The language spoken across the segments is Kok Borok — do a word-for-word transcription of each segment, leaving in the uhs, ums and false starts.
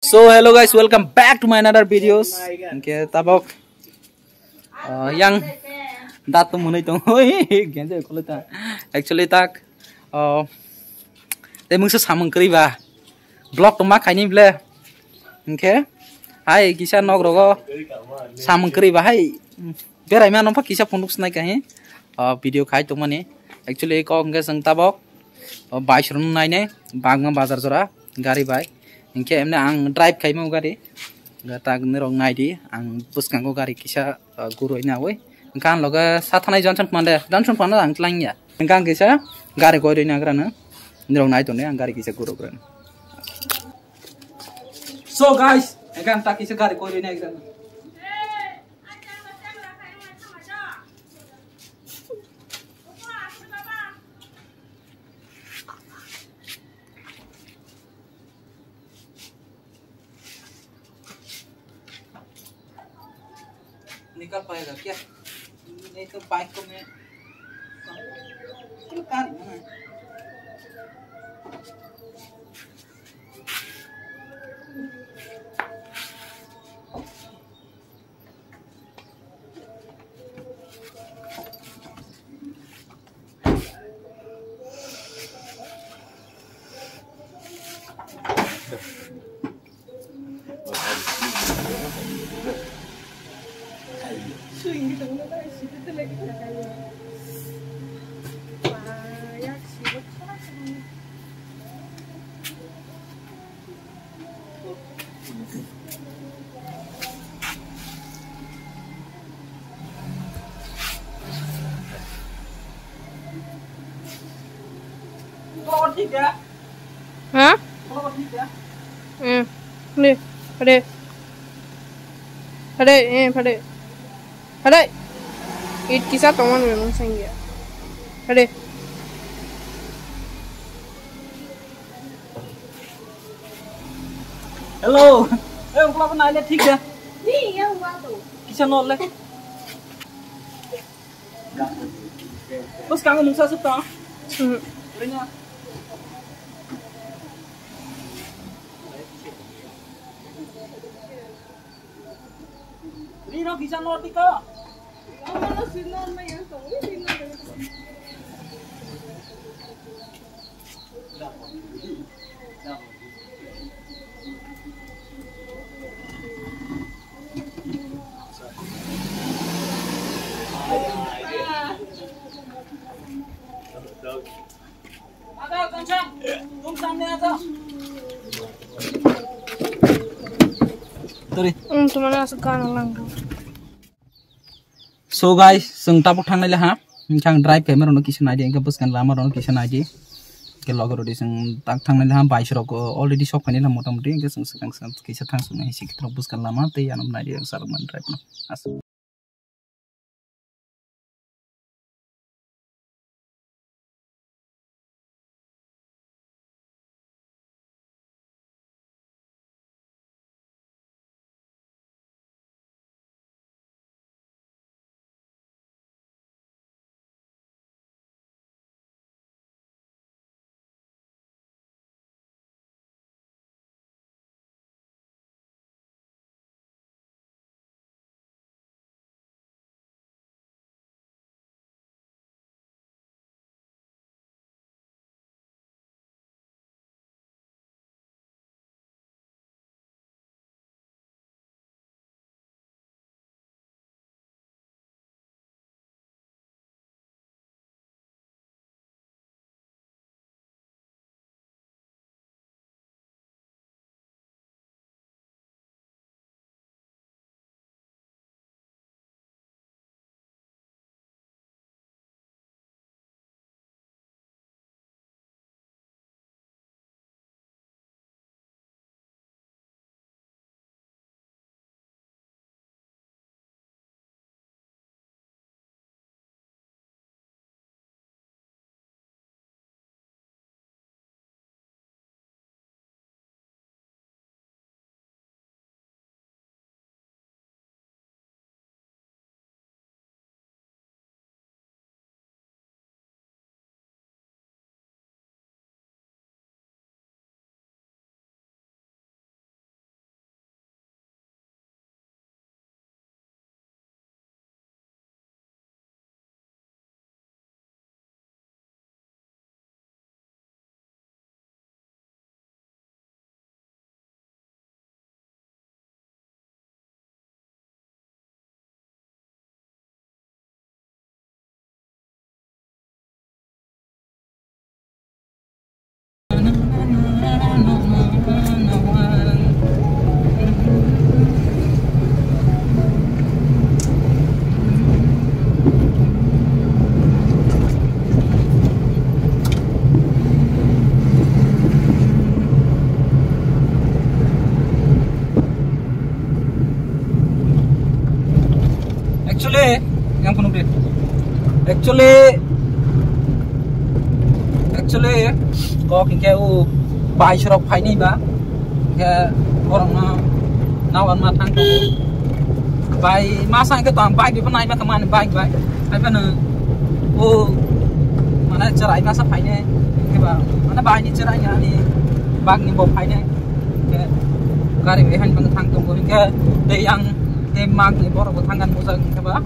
So hello guys, welcome back to my another videos. Hingke tabok, uh, yang dato monoi tong hoi genje kolo ta. Actually tak, uh, te mungsa samung kri ba. Vlog to ma khaini ble. Hingke hai kisa nok rogo samung kri ba hai. Berai ma nong pa kisa phunuk snai kahi. Uh, video khai tong mani. Actually kok hingke seng tabok. O bike rwno nainai, bagma bazar jora, gari bai. Hinkhe emne ang drive khaima o gari. Ga tak nirok naidi, ang bwskango gari kisa, ah, gurui naui. Hinkhe ang loge sathanai Johnson Panda, Johnson Panda ang tlangya. Hinkhe ang kisa gari koirui nagrano. Nirok nai tonne ang gari kisa gurui grano. So guys, hinkhe ang tak kisa gari koirui nagrano. निकल पाएगा क्या? नहीं तो बाइक को मैं, चलो, कार है ना। Ha? Hmm. Ni, pade. Pade, eh, pade. Pade. It kisa tongon memang sengya. Pade. Hello. Eh, ungkla ko naile thik da? Ni, ya, ungkla to. Kisa no le. Bwskango mungsa aswk tong? Hmm. Oino. Rino kisa no tiko. Sorry. Hmm, tumana aswk gana langkha. So guys, chwng tabuk thangnai le ha. Hinkhe ang drive khaima rokno kisa naidi, hinkhe bwskang lama rokno kisa naidi. Hinkhe loge rodi chwng tak thangnai le ha, bike rok already sok phainai le ha motamoti, hinkhe chwng swkang swkang kisa thang suknai hai sikhe bwskang lama tei ano naidi ang salokmani drive no. Aswk. Ang phunuk de. Actually, actually, kok hinkhe o bai sorok phaini ba, hinkhe borokno nawan ma thang tongo. Bai masa hinkhe to ang bike bai phano naima kha mani bike bai. Hai phano o mane cherai masa phaine, hinkhe ba mane bai ni cherai ni ani bike ni bo phaine. Hinkhe gari bai han phano thang tongo hinkhe tei ang tei mak ni borok bo thang ani bujak hinkhe ba.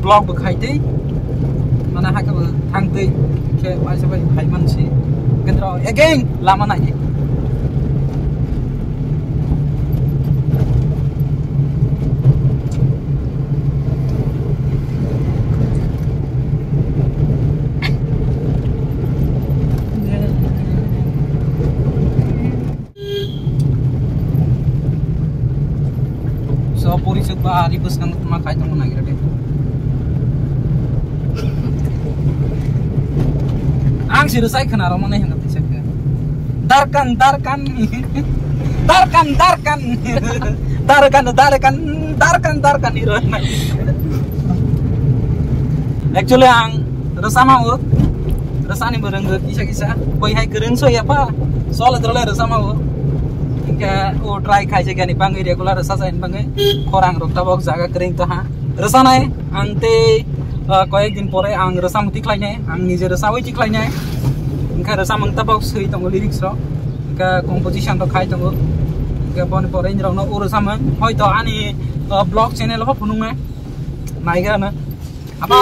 Block bo khai tei, mane hakhe bo thang tei, khe waisa bai khai man si. Kendro again lama nai. So, pori chuk ba ari bwskang ma khai tongma nagira de. Ang si rwsai khna rw mani hwnga tisa khe. Darkan, darkan. Darkan, darkan. Darkan, darkan. Darkan, darkan iro. Actually, ang rwsama o. Rwsani bo rwngwi kisa kisa. Boi hai kwrwng so ya pa. Sole drole rwsama o. Hinkhe o try khaijak yani bangwi regular rwsa jani bangwi. Khorang rok tabok jaga kwrwng to ha. Rwsanai ang tei, ah, koyek din pore ang rwsamo tikhlainai. Ang nije rwsawi tikhlainai. Hinkhe rwsamung tabok swi tongo lyrics rok. Hinkhe composition rok khai tongo. Hinkhe boni pore ni rokno o rwsamung. Hoito ani, ah, vlog channel o phunuknai. Naigana. Apa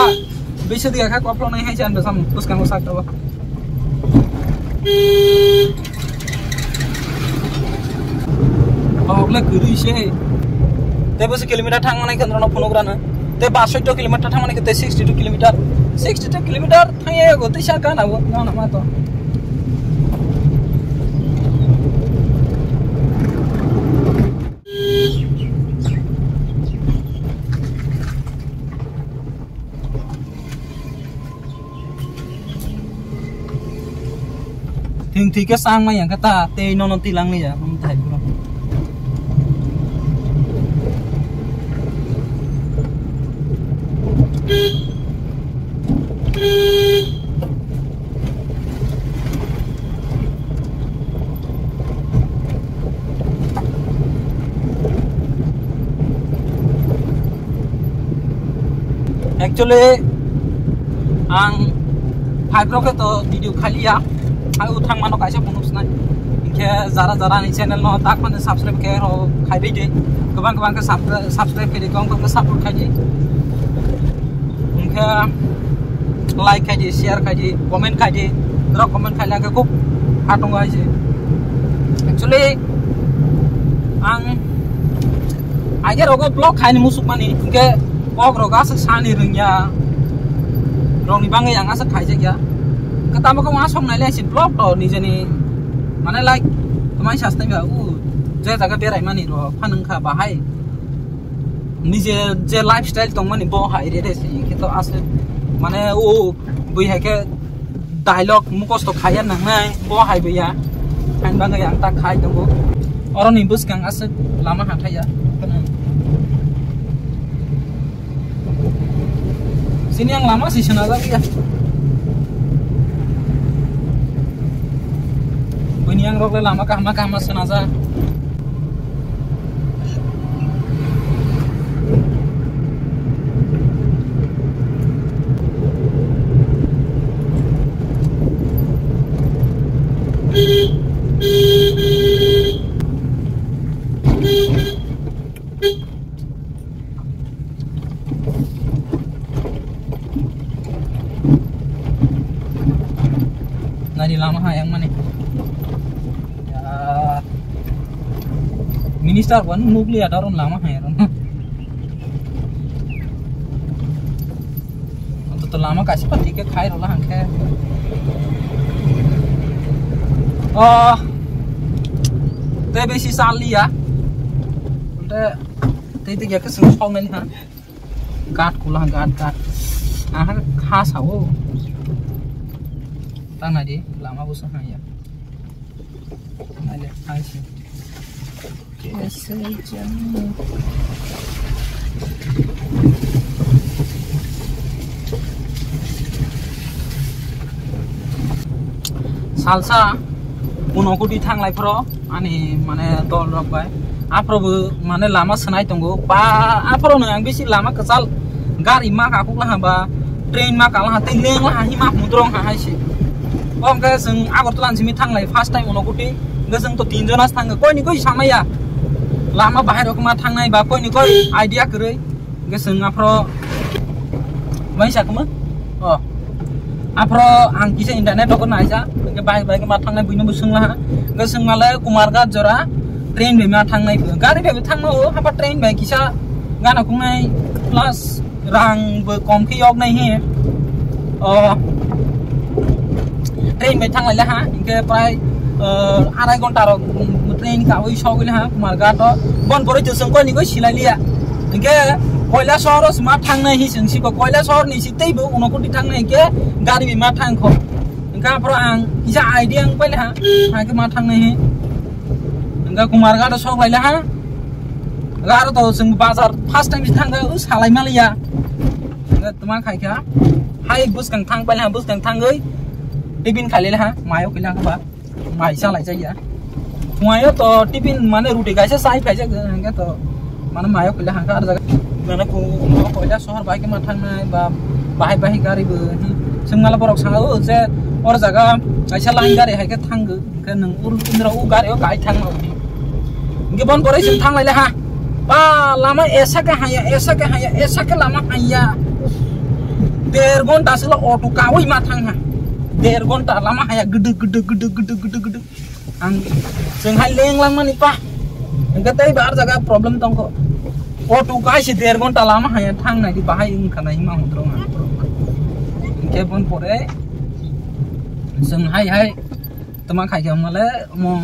bisa dia kha koplo nai hai jan sam bwskango sak tabo. Ogle kwrwi se. Te bwswk kilometer thang manai khe norok phunuk rana. Te basoito kilometer thang manai khe te sixty two kilometer. Sixty two kilometer thang ye go tisa kana bo. No, no, ma to. Thing thwi khe chang ma yang khe ta tei nono twi lang li ya, um, thai bro. Actually, ang five rok to video khaliya, hai uthang mano kaisa phunuk snai. Hinkhe jara jara ni channel no tak mane subscribe khe ro khai bai de. Gobang gobang khe subscribe, subscribe khe de, gobang gobang khe support khai de. Hinkhe like khai di, share khai di, comment khai di. Norok comment khai le khe khub hatongo hai se. Actually, ang age rogo vlog khai ni musuk mani, hinkhe vlog rogo aswk sani rwngya. Rokni bangwi ang aswk khaijak ya. Hinkhe tamo khe aswk nai le si vlog to nijeni mane like tmai sastai ba u je jaga berai mani rok phan wngkha bahai. Nije je lifestyle tongmani bo hai re re se, khe to aswk mane o bui hai khe dialogue mukosto khaiya nangnai, bo hai bui ya. Hain bagwi ang ta khai tongo. Oroni bwskang aswk lama hathai ya. Sini ang lama si swnajak ya. Buini ang rok le lama kahma kahma swnajak. Nari lama ha yang mani. Ya. Minister wan nukli ada ron lama ha ya ron. Anto to lama kasi pati ke khai rola hangke. Oh. Te besi sali ya. Te te te ya ke sung song nani ha. Gat kula gat gat. Aha kha sao. Tang nai di lama busa ha ya. Nai le hai si. Yes, sir. Salsa Unakoti thanglai phoro ani mane dol rok bai. Aphoro bo mane lama swnai tongo. Ba aphoro no ang bisi lama kwchal gari ma kakuk laha ba train ma kala ha tei leng laha hima hudrong ha hai se. Bo hwnkhe chwng Agartala ni simi thanglai first time Unakoti. Hwnkhe chwng to tin jona thangkha. Koi ni koi samaya. Lama bahai rok ma thangnai ba koi ni koi idea kwrwi. Hwnkhe chwng aphro bai sa kwma? Oh. Aphro ang kisa internet rok naisa, hwnkhe bai bai ma thangnai buino bo swngla ha. Hwnkhe swngmale Kumarghat jora train bai ma thangnai. Gari bai bo thangma o, hapa train bai kisa gana khungnai plus rang bo kom khe yok nai he. Oh. Train bai thang laila ha, hwnkhe prai, eh, arai ghonta rok, mm, train kawi sogwi laha Kumarghat o. Bon pore chwng koi ni koi silai liya. Hwnkhe Koilashahar o sima thangnai hi chwng siko, Koilashahar ni si teibo Unakoti thangnai hwnkhe gari bai ma thang kho. Hwnkhe aphro ang kisa idea wng pai laha, hakhe ma thangnai hi. Hwnkhe Kumarghat o sok laila ha. Garo to chwng bazar first time si thangkha, o salai ma liya. Hwnkhe tuma khai kha. Hai bwskang thang pai laha, bwskang thangwi tiffin khai laila ha, mayo kila kha ba. Mai salai jaya. Mayo to tiffin mane ruti kaisa sai khai jak, hwnkhe to mane mayo kila hangkha ar jaga. Mane ko, ko Koilashahar bai khe ma thangnai ba bahai bahai gari bo, hmm. Chwng mala borok sanga o je or jaga kaisa line gari hai khe thangwi. Hwnkhe nwng ur indra u gari o kai thang nang di. Hwnkhe bon pore chwng thang laila ha. Ba lama esa khe haya, esa khe haya, esa khe lama haya. Der ghonta se lo auto kawi ma thang ha. Der ghonta lama haya gduk gduk gduk gduk gduk gduk. Ang chwng hai leng lang mani pa. Hwnkhe tei ba ar jaga problem tong kho. Auto kai se der ghonta lama haya thang nai di bahai wng kha nai ma hwn rong ang. Hwnkhe bon pore chwng hai hai Tama khai khe male mo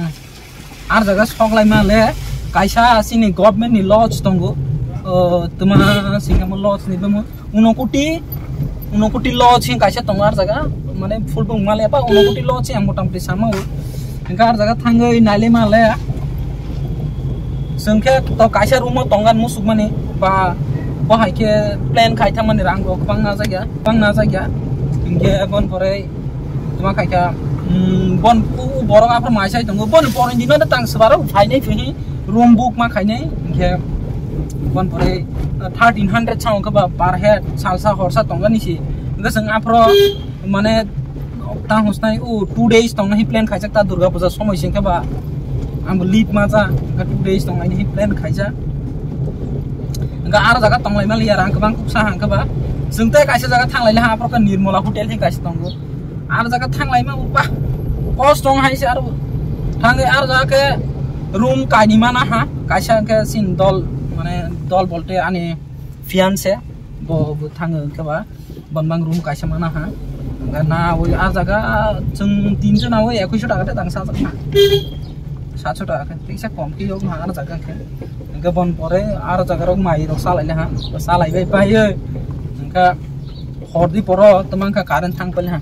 ar jaga sok lai male kaisa chini government ni lodge tongo. O, tama singamo lodge ni bemo Unakoti, Unakoti lodge hin kaisa tongo ar jaga. Mane full bung male ba Unakoti lodge hin motamoti sama o. Hingke ar jaga thangwi naile male. Sengke to kaisa room o tonggan musukmani ba bo hai khe plan khai thangmani rang rok bang na jagya, bang na jagya. Hingke bon pore Tuma khaikha, mm, bon u, u borok aphano mai sai tongo. Bon poroni dino tang swbaro phainai phihi room book ma khainai. Hinkhe bon pore, uh, thirteen hundred chao khe ba per head salsa horsa tongani si. Hinkhe chwng aphro mane tang hosnai u two days tongna hi plan khaijak ta Durga Puja somoi singkhe ba. Ang bo leave ma ja, hinkhe two days tongna hi plan khaijak. Hinkhe aro jaga tonglai maliya rang kwbang kuksa hangkhe ba. Chwng tei kaisa jaga thanglai ha aphro khe Nirmala Hotel hi kaisa tongo. Ar jaga thanglai ma upa. Post tong hai se aro. Thangwi ar jaga khe room kaini mana ha. Kaisa khe sin dol, mane dol bolte ani fiancé bo, bo thango khe ba. Bon bang room kaisa mana ha. Hingke na oi ar jaga chwng tin jona oi ekhoiso taka te tang sa jaga. Satso taka khe. Teisa kom khe yok na ar jaga khe. Hingke bon pore ar jaga rok mai rok salai le ha. Salai bai pai. Hingke Hor di poro tama wngkha current thang pali ha.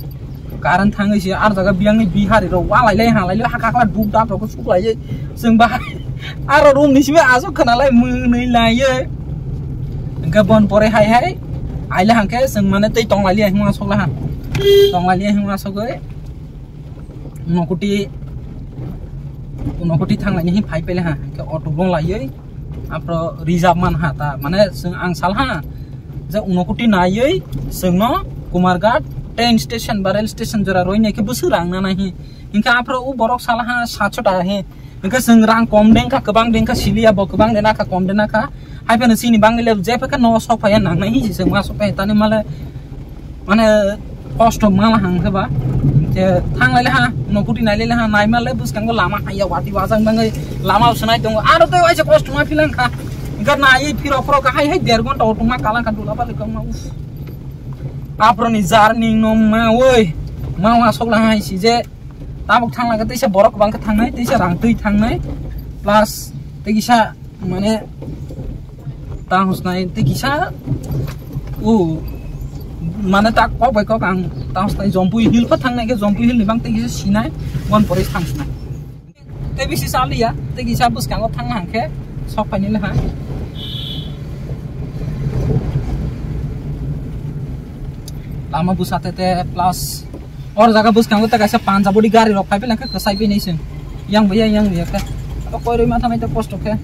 Current thangwi se ar jaga biyangni bihari rok walai lai halai lai hakha khala duk dap rok suklai. Chwng ba aro room ni simi aswk khwna lai mwnwi lai. Hingke bon pore hai hai aile hangke chwng mane tei tonglai liya hima sok la ha. Tonglai liya hima sogwi Unakoti, Unakoti thanglaini hi phai pele ha, hingke auto bong laiwi, aphro reserve man ha ta, mane chwng ang sal ha, je Unakoti naiwi chwngno Kumarghat train station ba rail station jora roinai khe bwswk rang nana hi, hingke aphro u borok sal ha satso ta hi, hingke chwng rang kom dengkha, kwbang dengkha, siliya bo kwbang de nakha, kom de nakha, hai phano chini bangwi le jepha khe no sok phaiya nangnai hi chwng ma sok phaiya tani male. Mane kosto mala hang khe ba. Je thang lai le ha, Unakoti nai lai le ha, nai ma le bwskango lama haiya wati wajang bangwi lama swnai tongo. Aro tei waisa kosto ma philang kha. Ga nai phiro phiro kha hai hai der ghonta o tongma kalang kha dula bali kha ma uf. Apro ni jar ning no ma oi. Ma wa sok la hai si je. Tabuk thang lai kha teisa borok bang kha thangnai, teisa rang twi thangnai. Plus tei kisa Mane, ta hosnai tei kisa, o, mane ta kok bai kok ang ta hosnai Jampui Hill pha thangnai khe Jampui Hill ni bang tei kisa sinai, bon pore thang sinai. Tei bisi saliya, tei kisa bwskango thangna hangkhe sok phaini le ha. Lama bwsa tete plus Or jaga bwskango ta kaisa Punjab body gari rok phaiphai langkha, kwsai bini sing. Yang buya, yang buya khe. Abo koi rwi ma thanai ta kosto khe.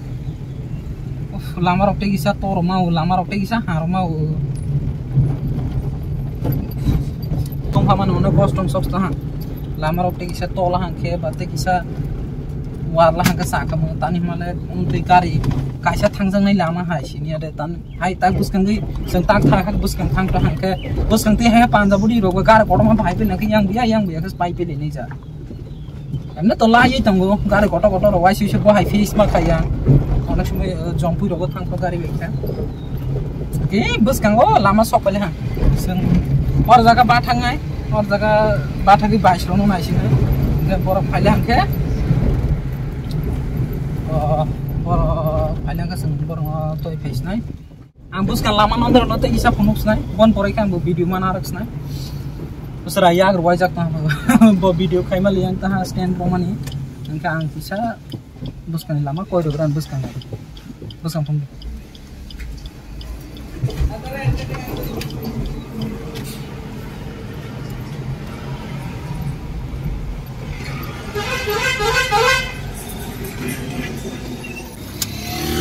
Uf, lama rok tei kisa toro ma o, lama rok tei kisa haro ma o. Tongpha mano no kosto sok ta ha. Lama rok tei kisa tola hang khe ba tei kisa warla hang khe sakha mo tani himale untwi gari kaisa thangjaknai lama hai sini ade tan. Hai tak bwskangwi chwng tak thang kha, bwskang thang to hangkhe bwskang twi hai Punjab body rok gari kotorma bahai phai nangkhe yang buya yang buya khe pai pele ni ja. Emne to lai tongo gari kotor kotor rok waisi se bo hai fis ma khaya. Onek somoi, eh, jompui rok thang kho gari bai kha. Ke bwskango lama sok pele ha. Chwng or jaga ba thangnai, or jaga ba thangwi bai srong nai sini. Borok phaile hangkhe, oh, borok phaile hangkhe chwng borok toi phai sinai. Ang bwskang lama nonde rokno tei kisa phunuk sinai, bon poroi khe ang bo video mana rok sinai. Bwswra yak rwai jak tong bo video khaima li ang taha stand romani. Hingkhe ang kisa bwskang lama koi rok ran bwskang. Bwskang phung.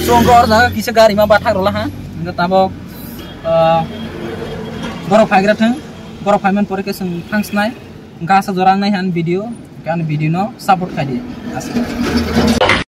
So, hwnkhe or jaga kisa gari ma bathak rwla ha. Hwnkhe tabok, ah, borok phaigra thung. Borok phaiman pore khe chwng thang snai. Hwnkhe aswk jora wngnai han video. Hwnkhe ani video no support khai di. Aswk.